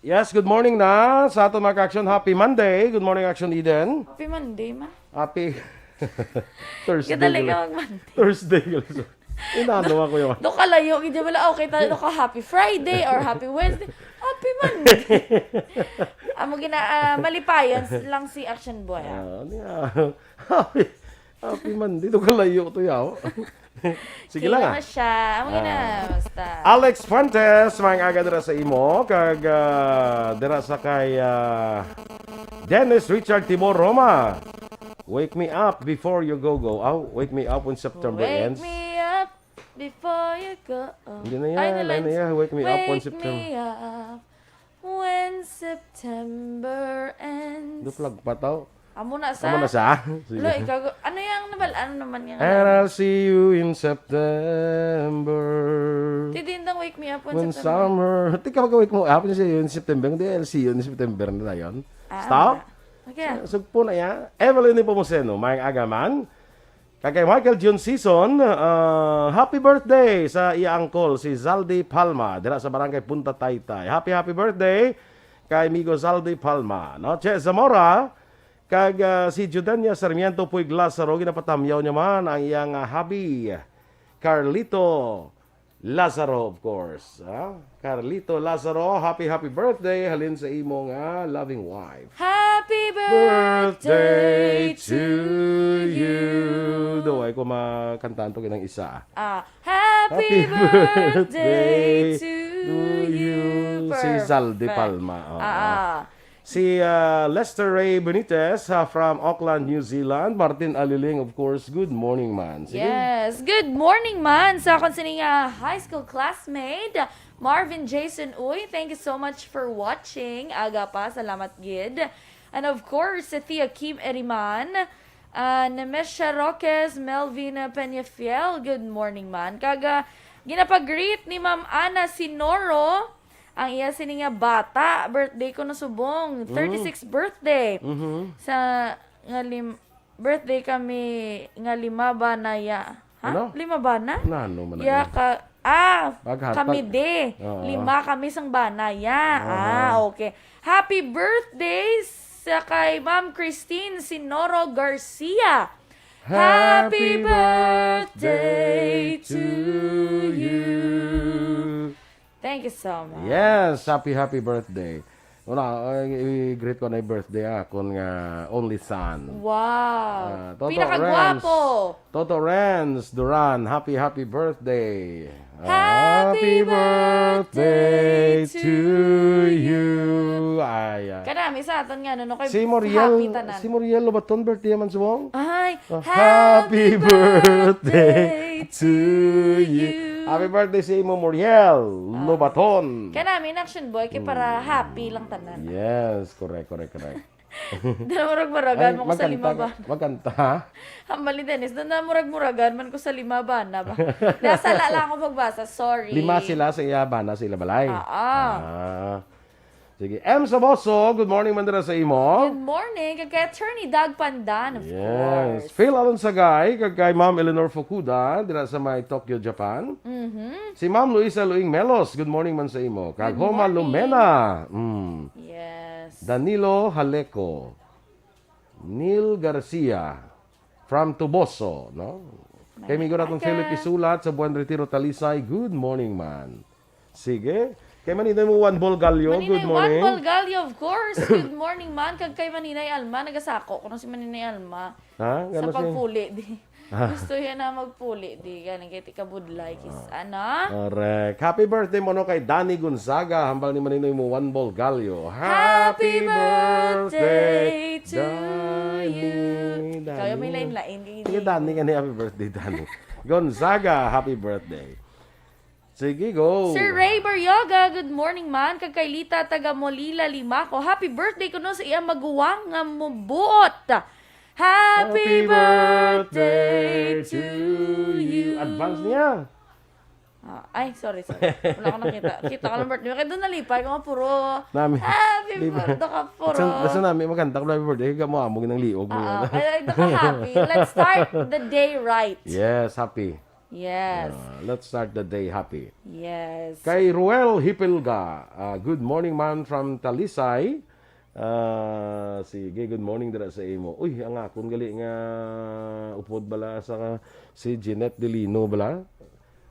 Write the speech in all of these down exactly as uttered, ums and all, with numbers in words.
Yes, good morning na sa aton mga ka-action. Happy Monday. Good morning, Action Eden. Happy Monday, ma. Happy Thursday. Kadali ka mag-Monday. Thursday. Inano ako yung Do ka layo, gid wala. Okay, tayo ka Happy Friday or Happy Wednesday. Happy Monday. Amo gina, ah, malipayon lang si Action Boy, ah. Ah, niya. Happy, happy Monday. Do ka layo to, yaw. Sige lang, ah. Kaya na siya. Amo na, Ah. basta. Alex Fuentes, maayong aga dira sa imo. Kag, ah, dira sa kay, ah, Dennis Richard Timor Roma. Wake me up before you go go. Aw, wake me up when September Wake ends. me up before you go. Hindi na Ay, yan, na ano lines. yan, wake me up when Wake September. me up when September ends. Duplag pa to. Amo na sa. Amo na sa? Sige. Lo, ikaw, ano yung nabal-, ano naman yung And nabal-, I'll see you in September. Tidindang wake me up when When September. summer. Tika mag-wake mo up, see you in September. Hindi, I'll see you in September na yun. Ah, Stop? ano na? Okay. Sa-, sugpo na ya. Evelyn Nepomuceno, maayong aga man. Kag kay Michael Jun Season, ah, happy birthday sa iya angkol, si Zaldi Palma, dira sa barangay Punta Taytay. Happy, happy birthday kay amigo Zaldi Palma, no? Che Zamora, kag, ah, si Judenia Sarmiento Puig Lazaro, ginapatamyaw niya man ang iyang, ah, hubby, Carlito Lazaro, of course. Ah, Carlito Lazaro, happy, happy birthday halin sa imo nga loving wife. Happy Birthday birthday to to you. you. Do, ay ko makantaan to kinang isa. Ah, happy Happy birthday birthday to to you. you. Si Zaldi Perfect. Palma, oo. Ah, ah. Si, ah, Lester Ray Benitez, ah, from Auckland, New Zealand. Martin Aliling, of course. Good morning, man. Sige. Yes. Good morning, man. Sa akon sini nga high school classmate, Marvin Jason Uy. Thank you so much for watching. Aga pa, salamat gid. And of course, si Thea Kim Eriman, ah, Nemesha Roques, Melvin Peñafiel. Good morning, man. Kag, ah, ginapag-greet ni Ma'am Ana Sinoro. Ang iya sini nga bata, birthday ko na subong, Mm. thirty-six birthday. Mhm. Sa nga lim-, birthday kami nga lima ba na ya? Ha? Ano? Lima ba na? Nano man na Ya yan? ka, ah, Paghatag. kami di. Oo. Lima kami sang bana ya. Aha. Ah, okay. Happy birthday sa kay Ma'am Christine Sinoro Garcia. Happy Happy birthday birthday to to you. you. Thank you so much. Yes, happy, happy birthday. Una, ay, i-greet ko na yung birthday, ah, akon nga only son. Wow. Ah, Toto Pinakagwapo. Renz. Toto Renz Duran, happy, happy birthday. Happy Happy birthday birthday to to you. you. Ay, ay. Kanami sa aton nga, no, no, kay Si Moriel, happy tanan. si Moriel Lobaton, birthday man subong. Ay, Ah, happy happy birthday birthday to to you. you. Happy birthday sa imo, Moriel Ah. Lobaton. Kanami, Action Boy, kay para Mm. happy lang tanan. Yes, correct, correct, correct. Dala murag muragan Ay, man ko sa magkanta lima ka, ba? magkanta, ha? Hambal ni Dennis, dala murag muragan man ko sa lima bana ba? Nasala lang ako magbasa, sorry. Lima sila sa iya bana, sa ila balay. Ah, ah. Ah. Sige. M Saboso, good morning man dira sa imo. Good morning. Kag kay Attorney Doug Pandan, of Yes. course. Phil Alonsagay, kag kay Ma'am Eleanor Fukuda, dira sa may Tokyo, Japan. Mhm. Si Ma'am Luisa Luing Melos, good morning man sa imo. Kag Good Homa morning. Lumena. Mm. Yes. Danilo Haleco. Neil Garcia from Tuboso, no? Kay Amigo natong Philip Isulat sa Buen Retiro, Talisay, good morning, man. Sige. Kay Maninay mo Juan Bolgalyo, Maninay good morning. Juan Bolgalyo, of course. Good morning, man. Kag kay Maninay Alma, nagasako ko na si Maninay Alma Ha? Sa Gano siya? pagpuli, di. Ah. Gusto niya na magpuli, di. Gani, kay tikabudlay, kis-, Ah. ano? Correct. Happy birthday mo, no, kay Danny Gonzaga. Hambal ni Maninoy mo, Juan Bolgalyo. Happy Happy birthday, birthday to Danny. you. Danny. Kayo may lain-lain, kay Sige, Danny. Danny, gani, happy birthday, Danny. Gonzaga, happy birthday. Sige, go. Sir Ray Baryoga, good morning, man. Kag kay Lita, taga Molila, Limaco. Happy birthday kuno sa iyang maguwang nga mubuot. Happy Happy birthday birthday to to you. you. Advance niya. Ah, ay, sorry, sorry. Wala ko nakita. Kita ko lang birthday. Kaya doon nalipay ko nga puro Nami. happy Di ba? birthday ka puro. Sa, sa nami, maganda ko happy birthday. Kaya mo amo ng liog mo Ah, yan. kaya doon ka happy. Let's start the day right. Yes, happy. Yes. Ah, let's start the day happy. Yes. Kay Ruel Hipilga, ah, good morning man from Talisay. Ah, sige, good morning dira sa imo. Uy, ang akon gali nga upod bala sa si Jeanette Delino bala.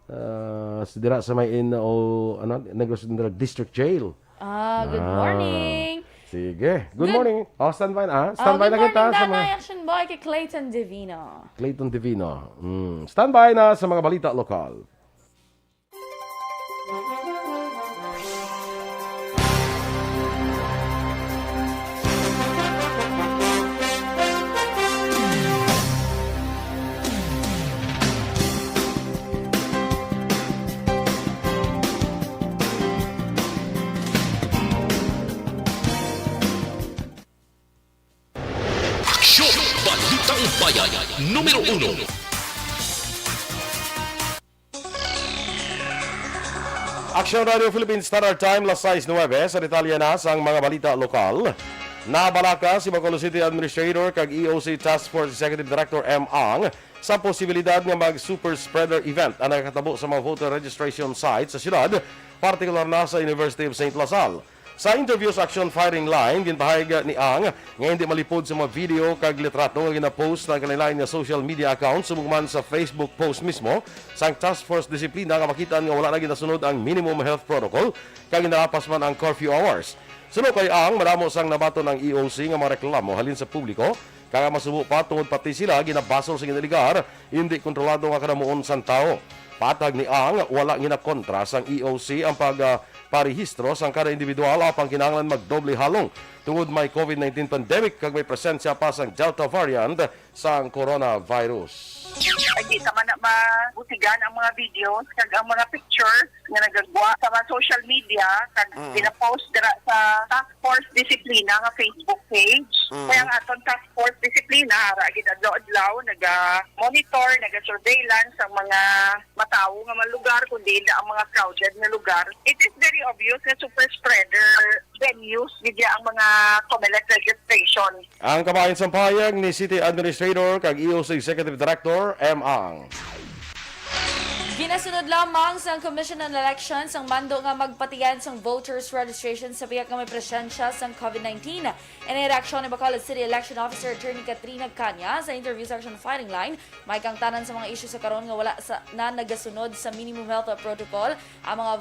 Ah, si dira sa may in o ano, Negros Oriental District Jail. Ah, good Ah. morning. Sige. Good, Good- morning. Oh, standby na. Ah. Ah, Standby good na kita morning, sa Danay mga Action Boy, kay Clayton Divino. Clayton Divino. Mm. Standby na sa mga balita lokal. Aksyon! Balitang Bayan, numero uno. Aksyon Radio Philippines Standard Time, las sais nuebe. Sa detalye na sang mga balita lokal, nabalaka si Bacolod City Administrator kag E O C Task Force Executive Director M. Ang sa posibilidad nga mag-super spreader event ang nagakatabo sa mga voter registration sites sa siyudad, partikular na sa University of Saint Lazal. Sa interview sa Action Firing Line, ginpahayag ni Ang nga hindi malipod sa mga video kag litrato nga ginapost sa kalain-lain nga social media account, subong man sa Facebook post mismo sang Task Force Disiplina nga makita nga wala na ginasunod ang minimum health protocol kag ginalapas man ang curfew hours. Suno kay Ang, madamo sang nabaton ang E O C nga mga reklamo halin sa publiko, kag ang masubo pa tungod pati sila ginabasol sa ginaligar hindi kontrolado nga kadamuon sang tawo. Patag ni Ang, wala ginakontra sang E O C ang pag, ah, parehistro sang kada individual, apang kinahanglan magdoble halong tungod may COVID nineteen pandemic kag may presensya pa sang Delta variant sang coronavirus. Ay, di ka man na mabutigan ang mga videos kag ang mga pictures nga nagagwa sa mga social media kag Mm. pinapost dira sa Task Force Disiplina nga Facebook page. Mm. Kaya ang aton Task Force Disiplina, ara gid adlaw-adlaw naga-monitor, naga-surveillance ang mga matawo nga mga lugar, kundi na ang mga crowded nga lugar. It is very obvious nga super spreader venues gid ang mga Comelec registration. Ang kabahin sang pahayag ni City Administrator kag E O C Executive Director M. Ang. Ginasunod lamang sang Commission on Elections ang mando nga magpatian sang voters registration sa biya nga may presensya sang COVID nineteen. Ini reaksyon ni Bacolod City Election Officer Attorney Katrina Caña sa interview sa Action Firing Line. May kang tanan sa mga isyu sa karon nga wala sa, na nagasunod sa minimum health protocol ang mga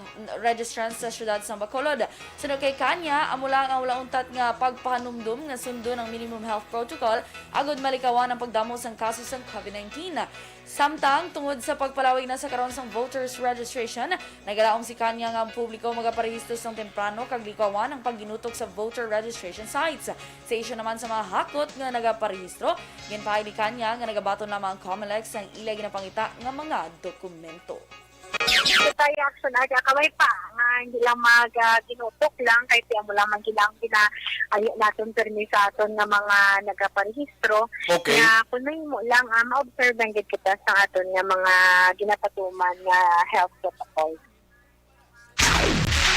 registrants sa siyudad sang Bacolod. Suno kay Caña, amo lang ang wala untat nga pagpahanumdom nga sundon ang minimum health protocol agud malikawan ang pagdamo sang kaso sang COVID nineteen. Samtang tungod sa pagpalawig na sa karon sang voters registration, nagalaom si Caña nga ang publiko magaparehistro sang temprano kag likawan ang pagginutok sa voter registration sites. Sa isyu naman sa mga hakot nga nagaparehistro, ginpahayag ni Caña nga nagabaton lamang ang Comelec sang ila ginapangita nga mga dokumento. Sa tayo action aga kamay pa nga hindi lang mag ah, ginutok lang kay tiyan mo lang man gila ang ginaayo naton permi sa aton nga mga nagaparehistro. Okay. Nga kung may mo lang ah, ma-observe lang gid kita sa aton nga mga ginapatuman nga health protocol.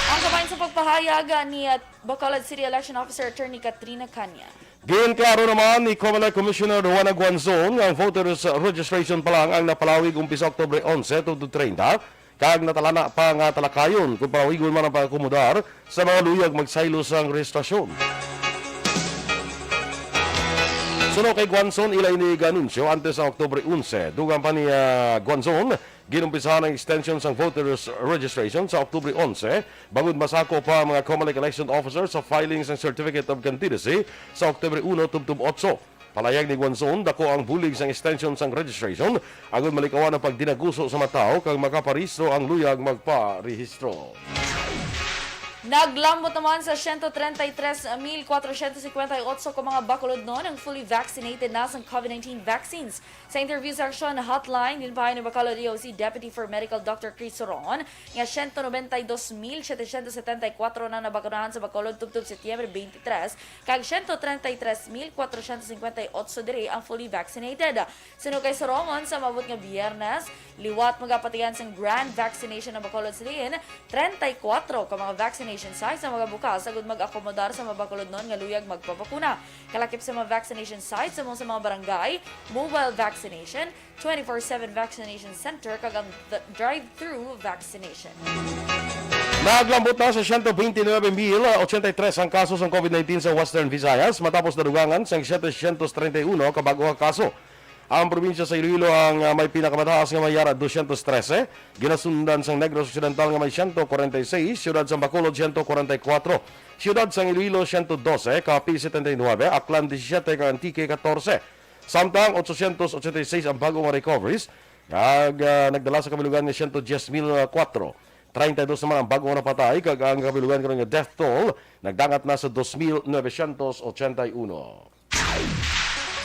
Ang kabahin sa pagpahayag ni uh, Bacolod City Election Officer Attorney Katrina Caña. Ginklaro naman ni Comelec Commissioner Juana Guanzon nga ang voters registration pa lang ang napalawig umpisa Oktubre onse tubtob treinta, kag natalana pa nga talakayon kung palawigon man ang pag-akomodar sa mga luyag magsaylo sang rehistrasyon. Suno kay Guanzon, ila ini ga-anunsyo antes sa Oktubre onse. Dugang pa ni ah, Guanzon, ginumpisahan ang extension sang voters registration sa Oktubre onse, bangod masako pa ang mga Comelec election officers sa filing sang Certificate of Candidacy sa Oktubre uno tubtob otso. Palayag ni Guanzon, dako ang bulig sang extension sang registration agud malikawan ang pagdinaguso sa mga tawo kag makaparehistro ang luyag magparehistro. Naglambot naman sa siyento treinta y tres mil kwatrocientos cincuenta y ocho ka mga Bacolodnon ang fully vaccinated na sang COVID nineteen vaccines. Sa interview sa Aksyon Hotline, ginpahayag ni Bacolod E O C Deputy for Medical Doctor Chris Sorongon nga siyento nobenta y dos mil setecientos setenta y kuwatro na nabakunahan sa Bacolod tubtob Setyembre twenty-three, kag siyento treinta y tres mil kwatrocientos cincuenta y ocho diri ang fully vaccinated. Suno kay Sorongon, sa maabot nga Biyernes, liwat magapatian sang grand vaccination ang Bacolod City, treinta y cuatro ka mga vaccinated vaccination sites ang magabukas agud mag-akomodar sa mabakulodnon nga luyag magpabakuna. Kalakip sa mga vaccination sites, subong sa mga barangay, mobile vaccination, twenty-four seven vaccination center, kag ang th-, drive-through vaccination. Naglambot na sa siyento bente nuebe mil ochenta y tres ang kaso sang COVID nineteen sa Western Visayas, matapos nadugangan sang setecientos treinta y uno ka bag-o nga kaso. Ang probinsya sa Iloilo ang, ah, may pinakamataas nga may yara, doscientos trese. Ginasundan sang Negros Occidental nga may siyento kwarenta y seis, siyudad sang Bacolod, siyento kwarenta y kuwatro, siyudad sang Iloilo, siyento dose, Capiz, setenta y nuebe, Aklan, disisiete, kag Antique, katorse. Samtang otsosyentos ochenta y seis ang bag-o nga recoveries, kag, ah, nagdala sa kabilugan nga siyento dyes mil kuwatro. Treinta y dos naman ang bag-o nga napatay, kag ang kabilugan karon nga death toll nagdangat na sa dos mil novecientos ochenta y uno.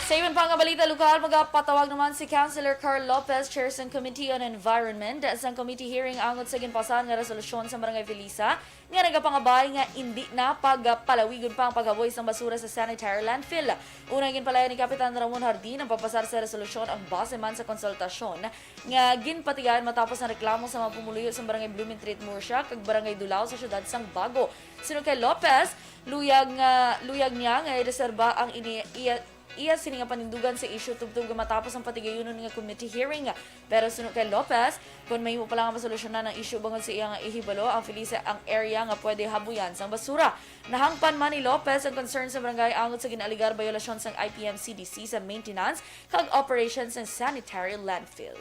Sa iban pa nga balita lokal, magapatawag naman si Councilor Carl Lopez, chair sang Committee on Environment, sang committee hearing angot sa ginpasahan nga resolusyon sa Barangay Felisa nga nagapangabay nga indi na pagpalawigon pa ang paghaboy sang basura sa sanitary landfill. Una, ginpalayan ni Kapitan Ramon Hardin ang pagpasar sa resolusyon, ang base man sa konsultasyon nga ginpatigayon matapos ang reklamo sa mga pumuluyo sa Barangay Blumentritt, Murcia, kag Barangay Dulao sa siyudad sang Bago. Suno kay Lopez, luyag nga, luyag niya nga ireserba ang ini, iya, iya sini nga panindugan sa isyu tubtob nga matapos ang patigayunon nga committee hearing. Pero suno kay Lopez, kon mahimo pa lang nga masolusyonan ang isyu bangod sa iya nga ihibalo, ang Felisa ang area nga pwede habuyan sang basura. Nahangpan man ni Lopez ang concern sa barangay angot sa gin-alegar biolasyon sang I P M C D C sa maintenance kag operation sang sanitary landfill.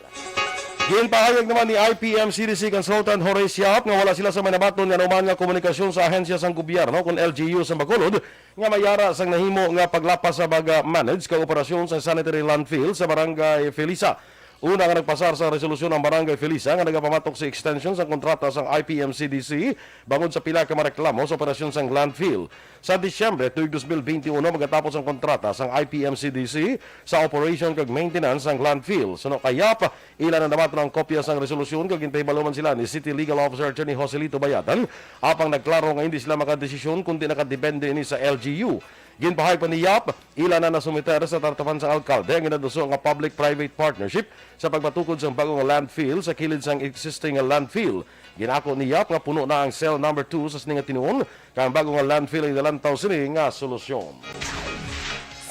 Ginpahayag naman ni I P M C D C Consultant Horace Yap nga wala sila sa may nabaton nga anuman nga komunikasyon sa ahensya sang gobyerno kon L G U sa Bacolod nga may yara sang nahimo nga paglapas sa pag-manage kag operasyon sa sanitary landfill sa Barangay Felisa. Una nga nagpasar sa resolusyon ang Barangay Felisa nga nagapamatok sa extension sang kontrata sang I P M C D C bangod sa pila ka mga reklamo sa operasyon sang landfill. Sa Disyembre tuig dos mil bente uno magatapos ang kontrata sang I P M C D C sa operation kag maintenance sang landfill. Suno kay Yap, ila na namaton ang kopya sang resolusyon kag gintahibalo man sila ni City Legal Officer Attorney Joselito Bayatan, apang nagklaro nga hindi sila makadesisyon kundi nakadepende ini sa L G U. Ginpahayag pa ni Yap, ila na nasumiter sa tatapan sang alkalde ang ginaduso nga public-private partnership sa pagpatukod sang bag-o nga landfill sa kilid sang existing nga landfill. Ginako ni Yap nga puno na ang cell number two sa sini nga tinuon, kag ang bag-o nga landfill ang nalantaw sini nga solusyon.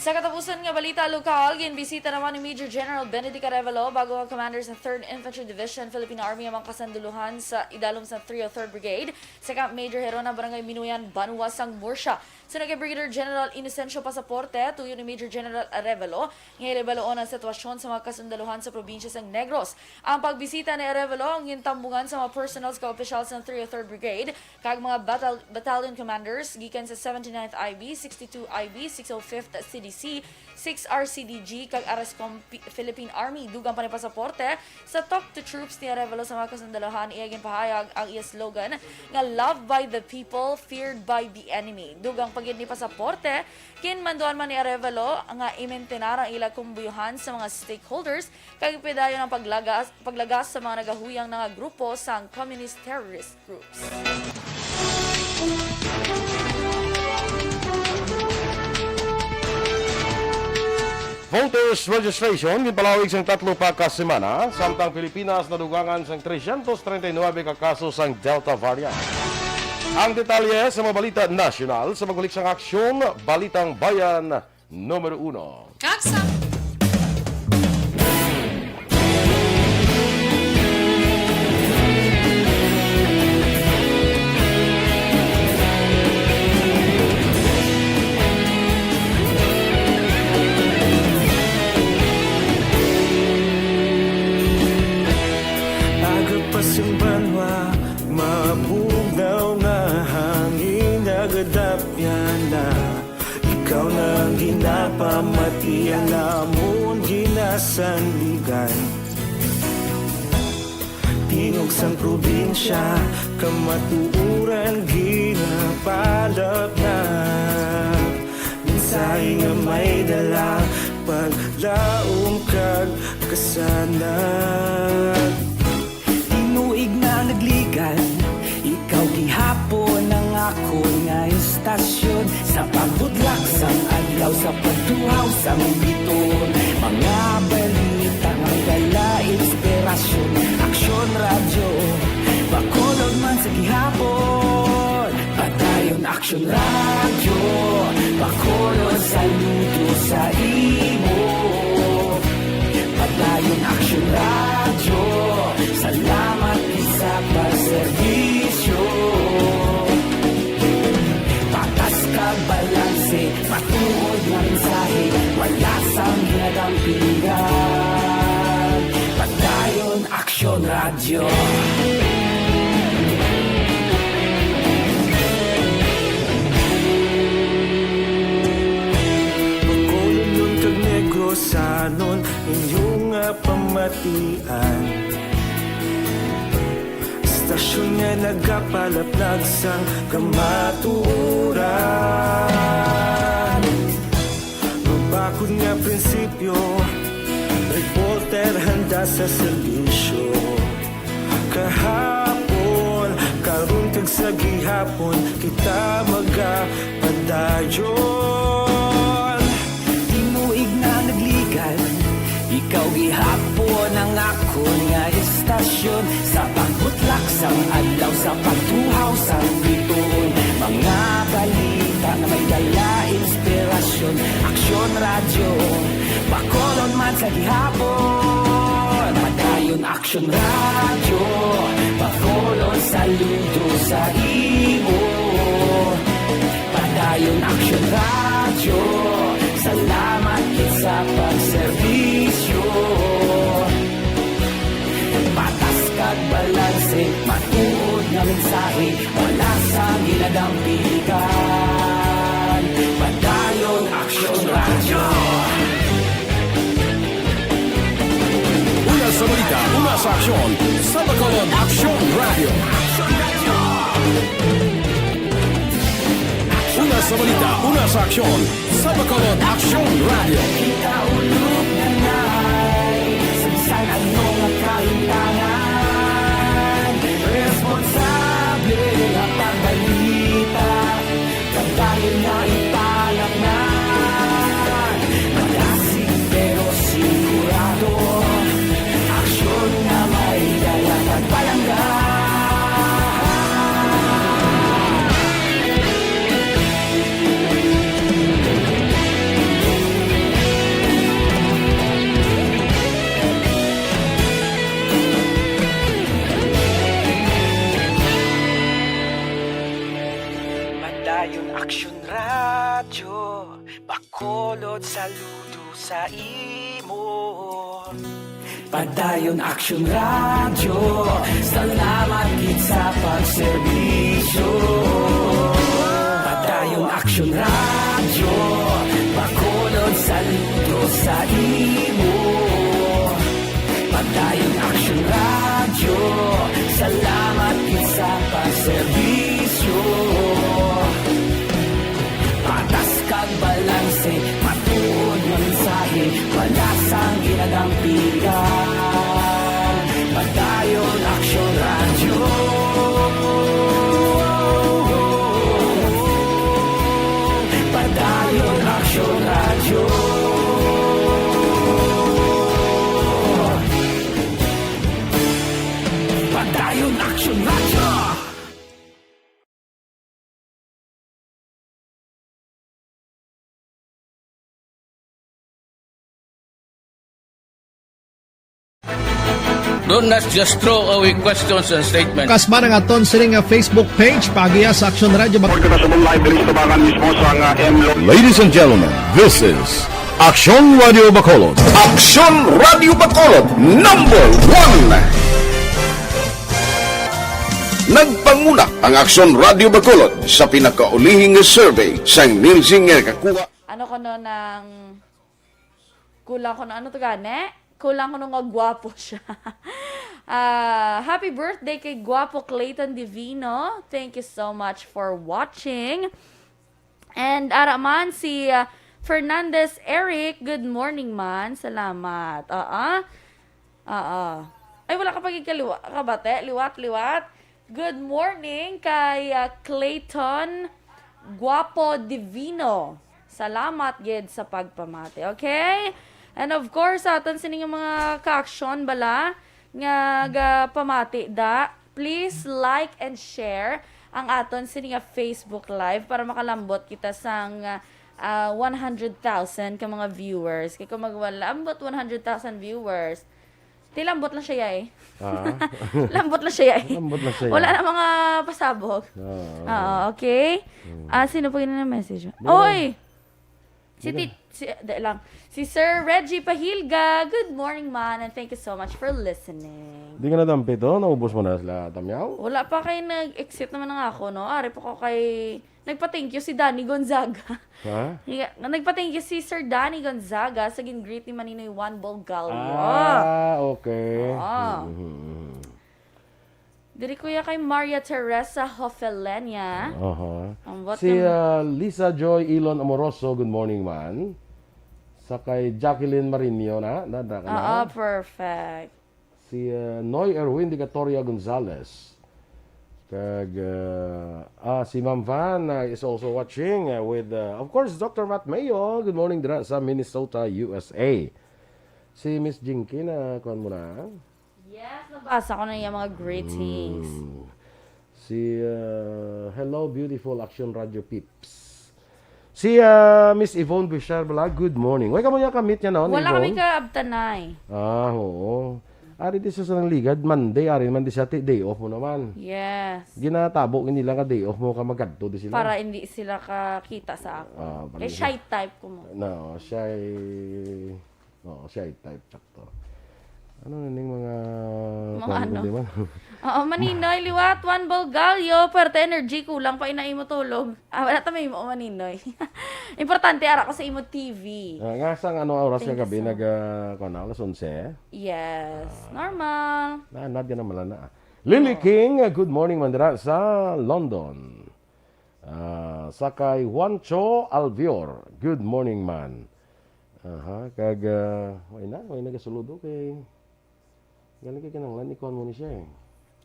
Sa katapusan nga balita lokal, ginbisita naman ni Major General Benedict Arevalo, bag-o nga commander sa Third Infantry Division, Philippine Army, ang mga kasundalohan sa idalom sa three oh third Brigade sa Camp Major Gerona, Barangay Minuyan, Banwa sang Murcia. Suno kay Brigadier General Inocencio Pasaporte, tuyo ni Major General Arevalo nga hilabaloon ang sitwasyon sa mga kasundalohan sa probinsya sang Negros. Ang pagbisita ni Arevalo ang gintambungan sa mga personnel kag opisyal sang three oh third Brigade kag mga batal-, battalion commanders gikan sa seventy-ninth I B, sixty-two I B, six oh fifth C D C, six R C D G kag Ariscom Pi-, Philippine Army. Dugang pa ni Pasaporte, sa Talk to Troops ni Arevalo sa mga kasundalohan, iya ginpahayag ang iya slogan nga "Loved by the people, feared by the enemy." Dugang pa gid ni Pasaporte, ginmanduan man ni Arevalo nga imintinar ang ila kumbuyuhan sa mga stakeholders kag ipadayon ang paglagas, paglagas sa mga nagahuyang na nga grupo sang communist terrorist groups. Voters registration ginpalawig sang tatlo pa ka semana, samtang Pilipinas nadugangan sang trescientos treinta y nuebe ka kaso sang Delta variant. Ang detalye sa mga balita nasyonal sa pagbalik sang Aksyon, Balitang Bayan Numero Uno. Kag sa Aga pa sing banwa, mabugnaw nga hangin, nagadapyan na. Ikaw na ang ginapamati, ang amon ginasandigan. Tingog sang probinsya, kamatuoran ginapalapnag. Mensahe nga may dala, paglaom kag kasanag. Tinuig na nagligad, ikaw gihapon ang akon nga istasyon. Sa pagbudlak sang adlaw, sa pagtuhaw sang biton, mga balita nga dala inspirasyon. Aksyon Radyo, Bacolod man sa gihapon. Padayon Action Radio, Bacolod saludo sa imo. Padayon Action Radio, salamat gid sa pagserbisyo. Patas kag balanse, matuod nga mensahe, wala sang ginadampigan. Padayon Action Radio. Bacolodnon kag Negrosanon, inyo nga pamatian. Istasyon nga nagapalaplag sang kamatuoran. Mabakod nga prinsipyo, reporter handa sa serbisyo. Kahapon, karon kag sa gihapon, kita magapadayon. Tinuig na nagligan, ikaw gihapon ang akon nga istasyon. Sa pagbutlak sang adlaw, sa pagtuhaw sang bituon, mga balita nga may dala inspirasyon. Aksyon Radyo, Bacolod man sa gihapon. Padayon Aksyon Radyo, Bacolod saludo sa imo. Padayon Aksyon Radyo, salamat gid sa pagserbisyo. Patas kag balanse, matuod nga mensahe, wala sang ginadampigan. Padayon Aksyon Radyo. Una sa balita, una sa aksyon, sa Bacolod Aksyon Radio. Una sa balita, una sa aksyon, sa Bacolod Aksyon Radio. Kita ulog na nay, sa bisan ano nga kahintangan, responsable nga pagbalita, padayon nga ipalatnan. Malasig pero sigurado, aksyon nga may dala kag palangga. Padayon Aksyon Radyo, Bacolod saludo sa imo. Padayon Aksyon Radyo, salamat gid sa pagserbisyo. Padayon Aksyon Radyo, Bacolod saludo sa imo. Padayon Aksyon Radyo, salamat gid sa pagserbisyo. Patas kag balanse, matuod nga mensahe, wala sang ginadampigan. Padayon Aksyon Radyo. Padayon Aksyon Radyo. Padayon Aksyon Radyo. Do not just throw away questions and statements. Kasba nga aton sini nga Facebook page, paagiha sa Aksyon Radyo Bag- Kita sa live diri sa tabangan mismo sa nga M Lo- Ladies and gentlemen, this is Aksyon Radyo Bacolod. Aksyon Radyo Bacolod, number one. Nagpanguna ang Aksyon Radyo Bacolod sa pinakaulihi nga survey sang Nielsen nga nakakuha. Ano kuno nang kulang kuno, ano to gani? Kulang kuno nga gwapo siya. Ah, happy birthday kay Gwapo Clayton Divino. Thank you so much for watching. And ara man si, ah, Fernandez Eric, good morning man. Salamat. Oo. Oo. Ay, wala ka pa gid kaliwa-, kabate. Liwat, liwat. Good morning kay, ah, Clayton Guapo Divino. Salamat gid sa pagpamati. Okay? And of course, sa aton sining mga ka-aksyon bala nga gapamati da, please like and share ang aton sini nga Facebook Live para makalambot kita sang, ah, ah, one hundred thousand ka mga viewers. Kay kung magwala, ambot one hundred thousand viewers, ti lambot lang siya, eh. Ah. Lambot lang siya, eh. Lambot lang siya, Wala eh. na mga pasabog. Ah. Oo, okay? Hmm. Ah, sino pa yun ang message? Di ba? Oy! Si Di ba? Tit-, si, di lang. Si Sir Reggie Pahilga, good morning, man, and thank you so much for listening. Di ka nadampi to? Naubos mo na sila, Tamyaw? Wala pa kay nag-exit naman nga ako, no? Ari pa ko kay, nagpa-thank you si Danny Gonzaga. Ha? Nga, nagpa-thank you si Sir Danny Gonzaga sa gin-greet ni Maninoy Juan Bolgallo. Ah, okay. Oo. Mhm, mhm. Diri, kuya, kay Maria Teresa Hofelenia. Aha. Ang buot Si, nga ah, Lisa Joy Elon Amoroso, good morning, man. Sa kay Jacqueline Marinho na, na, na, na. Oo, perfect. Si, ah, Noy Erwin Digatoria Gonzalez. Kag, ah, ah, si Ma'am Van, ah, is also watching, ah, with, ah, of course, Doctor Matt Mayo. Good morning dira sa Minnesota, U S A. Si Miss Jinky na, kuwan mo na. Yes, nabasa ko na yung mga greetings. Mm. Si, ah, hello, beautiful Action Radio peeps. Si, ah, Miss Yvonne Bouchard bala, good morning. Way kamo niya ka-meet niya noon, Wala kami Yvonne? Kaabtanay. Ah, oo. Ari di sa Sanang Ligad, Monday, ari man di sa ti-, day off mo naman. Yes. Ginatabo gid nila nga day off mo ka magadto di sila. Para hindi sila kakita sa ako. Ah, para Kay hindi shy type ko mo. No, shy. Oo, shy type, sakto. Ano na ning mga Mga kuwan ano? Di ba? Oo, Maninoy, liwat, Juan Bolgallo, pwerte energy, kulang pa ina imo tulog. Ah, wala ta may imo, Maninoy. Importante, ara ko sa imo T V. Ah, nga sa ano oras Thank you kagabi, so nag, ah, kuwan na, alas onse? Yes, Ah. normal. Na, not gonna malana, ah. Lily Oo. King, ah, good morning, man dira sa London. Ah, sa kay Juancho Alvior, good morning, man. Aha, kag, ah, way na, way na gasuludo kay galing kay kinahanglan ikuan mo ni siya, eh.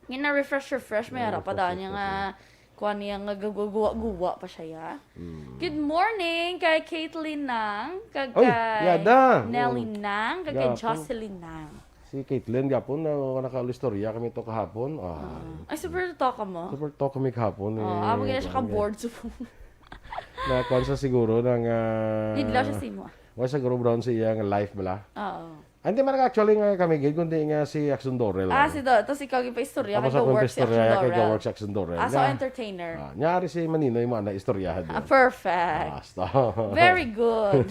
Nga na-refresh, refresh, may Ah, harap pa refresh, daan niya refresh, nga, eh. kuan niya nga gaguwa-guwa pa siya, ya. Mm. Good morning kay Caitlyn Nang, kag Oy, kay yada. Nelly Mm. Nang, kag kay Gapon. Jocelyn Nang. Si Caitlyn, gapon, na, nakaistorya kami to kahapon. Ah. Ah. Ay, super talk ka mo? Super talk kami kahapon, Oh, eh, amo gina siya kuan, ka-bored, so. Na kuan sa siguro nang, ah, Nidlaw siya sa imo. Wa siguro brown sa iya nga life bala. Oo. Ah, hindi man actually nga kami gid, kundi nga si Action Dorel, Ah, ano. si Do-, tapos ikaw gipaistorya Tapos kay ako ga-work si istorya Action kay Dorel. ga-work si Action Dorel. Ah, so Nga, entertainer. ah, nyari si Maninoy mo na istoryahan Ah, yun. perfect. Ah, basta. Very good.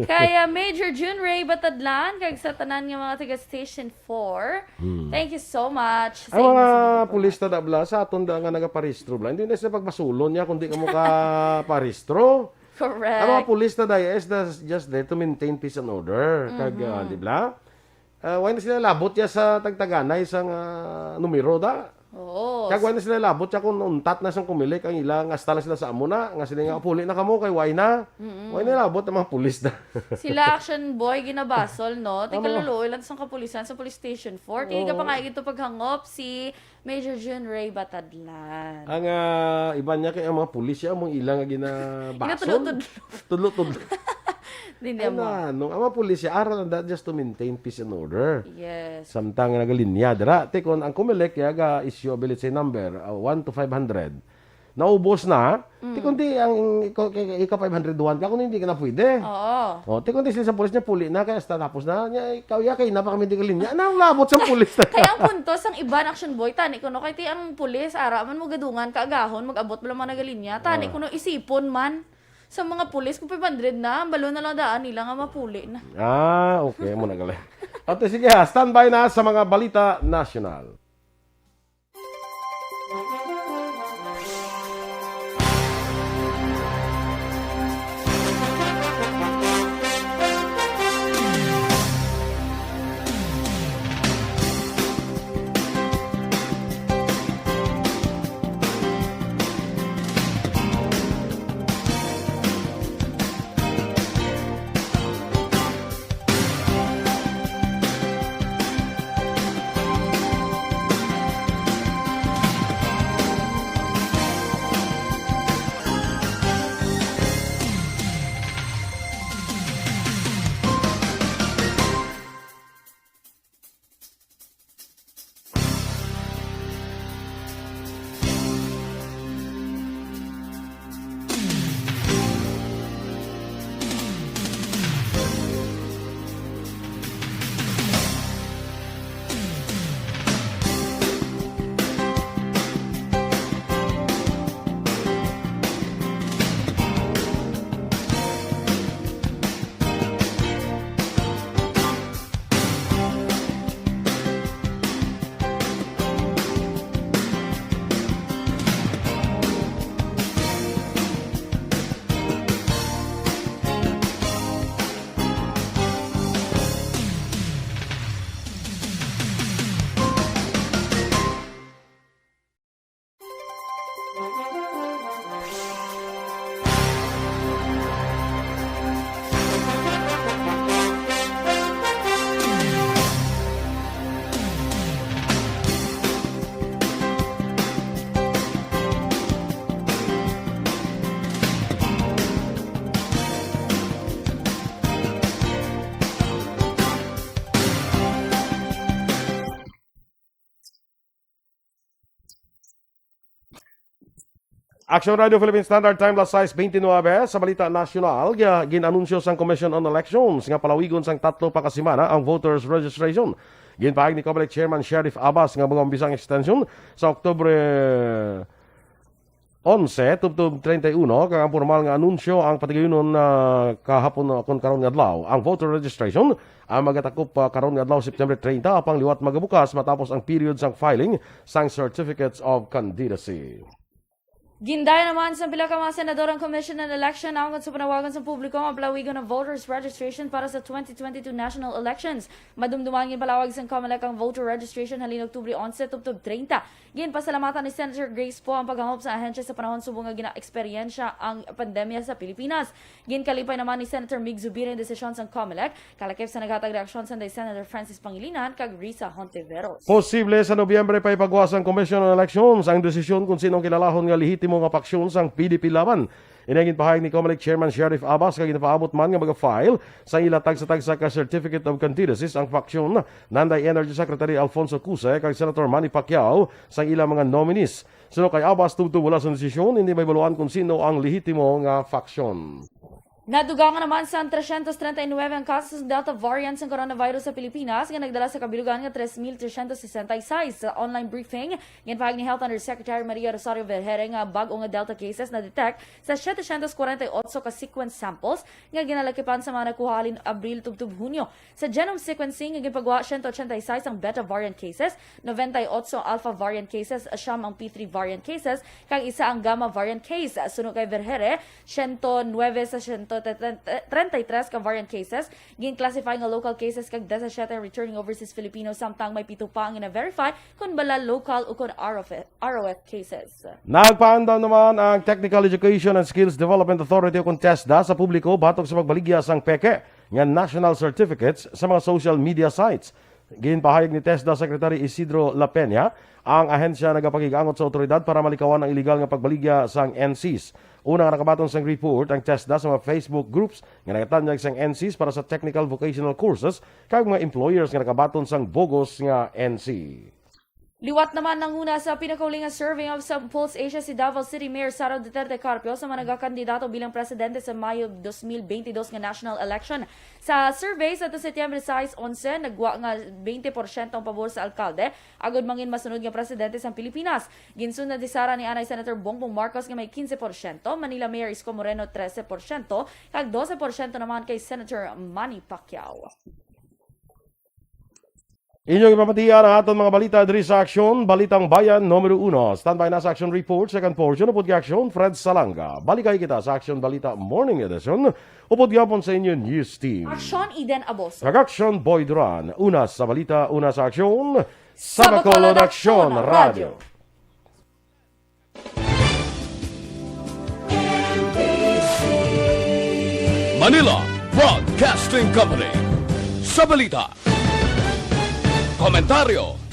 Kaya Major June Ray Batadlan, kag sa tanan nga mga taga Station four, Hmm. thank you so much sa Ang inyo mga sa mga pulis na dabla sa aton da nga nagaparehistro bla, hindi na sila pagbasulon niya kung di ka mo kaparehistro. Correct. Ang mga pulis na daya is the, just there to maintain peace and order. Kag, ah, Mhm. di bla? Ah, why na sila labot ya sa tagtaganay sa nga numero da? Oo. Kag why na sila labot ya kung untat na sang Comelec ang ila nga hasta lang sila sa amo na, nga sila nga puli na kamo kay why na? Mm-mm. Why na labot ang mga pulis da? Sila action boy ginabasol, no? Amo. Tigkaluluoy lang sa kapulisan sa Police Station four. Tingin ka pa Oo. nga ito paghangop si Major June Ray Batadlan. Ang, ah, iban niya kay ang mga pulis siya, among ilang nga ginabasol. Ginatudlo-tudlo. Tudlo-tudlo. Hindi Ay, mo. na, no, ang mga pulis siya, ara lang that just to maintain peace and order. Yes. Samtang nagalinya, dira. Te, kung ang Comelec, ya, ga-issue, let's say, number, ah, one to five hundred. Naubos na, Mm. Ti kundi ang ikaw, kay, ikaw five hundred one ka, kung hindi ka na pwede. Oo. O, ti kundi sila sa pulis niya, puli na, kaya hasta tapos na, niya, ikaw, ya, kay na pa kami di ka linya. Ano ang labot sa pulis na? Kaya ang punto, sang iban action boy, tani ko, no, kay ti ang pulis, ara man mo gadungan, kaagahon, mag-abot mo lang mga nagalinya. Tani Ah. ko, no, isipon man sa mga pulis, kung five hundred na, ang balo na lang daan nila nga mapuli na. Ah, okay, mo na gali. Ate, sige ha, standby na sa mga balita nasyonal. Action Radio Philippine Standard Time, las sais twenty-nine. Sa balita nasyonal, gi-, gin-anunsyo sang Commission on Elections nga palawigon sang tatlo pa ka semana ang voters registration. Ginpahayag ni Comelec Chairman Sheriff Abbas nga mag-umpisa ang extension sa Oktubre onse tubtob treinta y uno, kag ang pormal nga anunsyo ang patigayunon na kahapon, uh, kon karon nga adlaw. Ang voter registration ang magatakop pa karon nga adlaw, September treinta, apang liwat magabukas matapos ang period sang filing sang certificates of candidacy. Gindayan naman sang pila ka mga senador ang Commission on Election nahanungod sa panawagan sa publiko nga palawigon ang voters registration para sa twenty twenty-two national elections. Madumduman, ginpalawag sang Comelec ang voter registration halin Oktubre onse tubtob treinta. Ginpasalamatan ni Senator Grace Poe ang paghangop sa ahensya sa panahon subong nga ginaeksperyensya ang pandemya sa Pilipinas. Ginkalipay naman ni Senator Mig Zubiri ang desisyon sang Comelec, kalakip sa naghatag reaksyon sanday Senator Francis Pangilinan kag Risa Hontiveros. Posible sa Nobyembre pa ipagawas sang Commission on Elections ang desisyon kung sino ang kilalahon nga lehitimo nga paksyon sang P D P Laban. Ini ang ginpahayag ni Comelec Chairman Sheriff Abbas, kag ginapaabot man nga mag-file sa ila tagsa-tagsa ka Certificate of Candidacies ang faksyon, Nanday Energy Secretary Alfonso Cuse kag Senator Manny Pacquiao sang ila mga nominees. Suno kay Abbas, tubtob wala sang desisyon, hindi mahibaluan kung sino ang lehitimo nga faksyon. Nadugangan naman sang trescientos treinta y nueve ang kaso sa Delta variant sang coronavirus sa Pilipinas, nga nagdala sa kabilugan nga tres mil trescientos sesenta y seis. Sa online briefing, ginpahayag ni Health Undersecretary Maria Rosario Vergeire nga bag-o nga Delta cases na-detect sa setecientos kwarenta y otso ka sequence samples nga ginalakipan sa mga nakuha halin Abril tubtob Hunyo. Sa genome sequencing nga ginpagwa, siyento ochenta y seis ang Beta variant cases, noventa y otso ang Alpha variant cases, siyam ang P three variant cases, kag isa ang Gamma variant case. Suno kay Vergeire, siyento nuebe sa siyento treinta y tres ka variant cases gin-classify nga local cases, kag disisiete ang returning overseas Filipino, samtang may pito pa ang gina-verify kon bala local o kon R O F, R O F cases. Nagpaandam naman ang Technical Education and Skills Development Authority o kon TESDA sa publiko batok sa pagbaligya sang peke nga national certificates sa mga social media sites. Ginpahayag ni TESDA Secretary Isidro La Peña, ang ahensya nagapakig-angot sa awtoridad para malikawan ang iligal nga pagbaligya sang N Cs. Una nga nakabaton sang report ang TESDA sa mga Facebook groups nga nagatanyag sang N Cs para sa technical vocational courses kag mga employers nga nakabaton sang bogos nga N C. Liwat naman, nanguna sa pinakauli nga survey of sa Pulse Asia si Davao City Mayor Sara Duterte Carpio sa mga nagakandidato bilang presidente sa Mayo dos mil beintidos nga national election. Sa survey sa Setyembre sais, onse, nagwa nga twenty porsyento ang pabor sa alkalde, agod mangin masunod nga presidente sang Pilipinas. Ginsunod ni Sara ni anay Senator Bongbong Marcos nga may quince porsyento, Manila Mayor Isko Moreno trese porsyento, kag dose porsyento naman kay Senator Manny Pacquiao. Inyong ipamatian ang aton mga balita diri sa Aksyon, Balitang Bayan Numero Uno. Standby na sa Aksyon Report, second portion, upod kay Aksyon, Fred Salanga. Balikay kita sa Aksyon Balita Morning Edition, upod gihapon sa inyo News Team. Aksyon, Eden Aboso. Kag Aksyon, Boy Duran. Una sa balita, una sa aksyon, sa Bacolod Aksyon Radio. Manila Broadcasting Company. Sa balita, komentaryo,